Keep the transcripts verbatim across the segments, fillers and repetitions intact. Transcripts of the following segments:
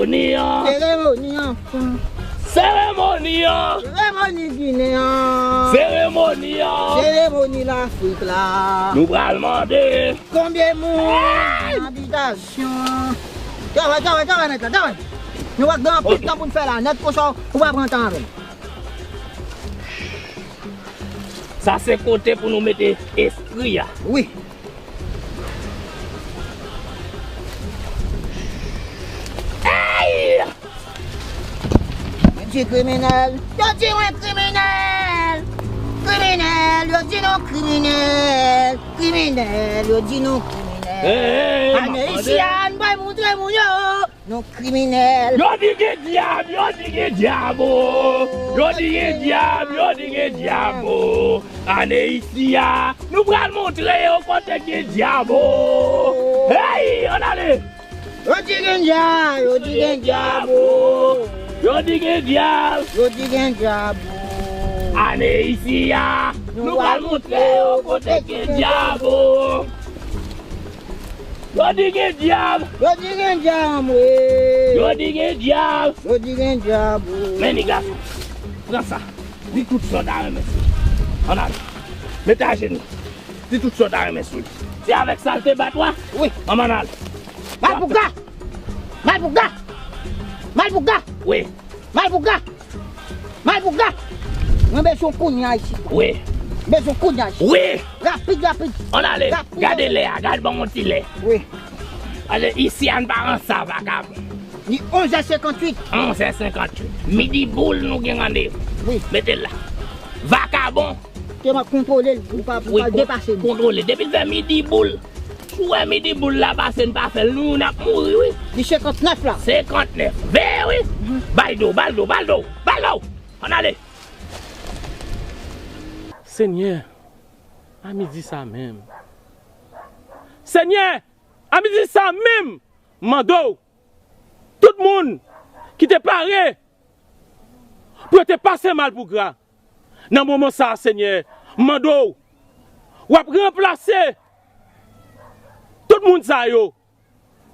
Seremoni an. Seremoni an. Seremoni an. Seremoni Ginen an. Seremoni an. Seremoni Lafrik la. Nou pral mande. Konbyen moun? Hey! Abitasyon. Travay, travay, travay, nèt la, travay. Nou pa gen anpil tan pou n fè la. Nèt konsa, ou pa pran tan avè l. Sa se kote pou nou mete espri a. Wi. Hey! Mwen di kriminèl, yo di mwen kriminèl. Kriminèl, yo di nou kriminèl. Kriminèl, yo di nou kriminèl. Hey, hey, hey, ane isi a, n bay moutre moun yo. Nou kriminèl. Yo di gen dyab, yo di gen dyab, o. Yo di gen dyab, yo di gen dyab, o. Ane isi a, nou pral montre yo kote gen dyab, o. Hey, ann ale. Yo di gen dyab, yo di gen dyab, o. Yo di gen dyab. Yo di gen dyab, o. Ane isi a, nou pral montre yo kote gen dyab, o. Yo di gen dyab. Yo di gen dyab, wi. Yo di gen dyab. Yo di gen dyab, wi. Men ni gason. Pran sa. Di tout sa w ta renmen sou li. Ann ale. Mete ajenou. Di tout sa w ta renmen sou li. Se avèk sa l te bat w a? Wi. Ann, ann ale. Malpougra! Malpougra! Malpougra! Wi. Malpougra! Malpougra! Mwen bezwen w kounye a isit la. Wi. Bezwen w kounye a isit. Wi. Rapid, rapid. Ann ale. Rapid. Gade lè a, gade ban m yon ti lè. Wi. Ale isi a, n pa ranse a, vakabon. Li onz è senkanntuit. Onz è senkanntuit. Midi boul nou gen randevou. Wi. Mete l la. Vakabon. Te m ap kontwole l pou pa, pou pa depase nou. Kontwole. Depi l fè midi boul, si w wè midi boul la pase, n pa fè l, nou youn ap mouri, wi. Li senkantnèf la. Senkantnèf. Veye, wi. Mhm. Bay do, ba l do, ba l do, ba l do. Ann ale. Senyè, a midi sa menm. Senyè, a midi sa menm, m mande w, tout moun ki te pare pou yo te pase Malpougra, nan moman sa a, Senyè, m mande w, w ap ranplase tout moun sa yo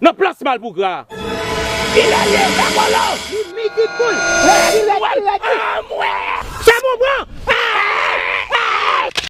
nan plas Malpougra. Kilè l ye, Dakolo? Li midi boul. Redi, redi, redi. Anmwey! Chèf, ou pran!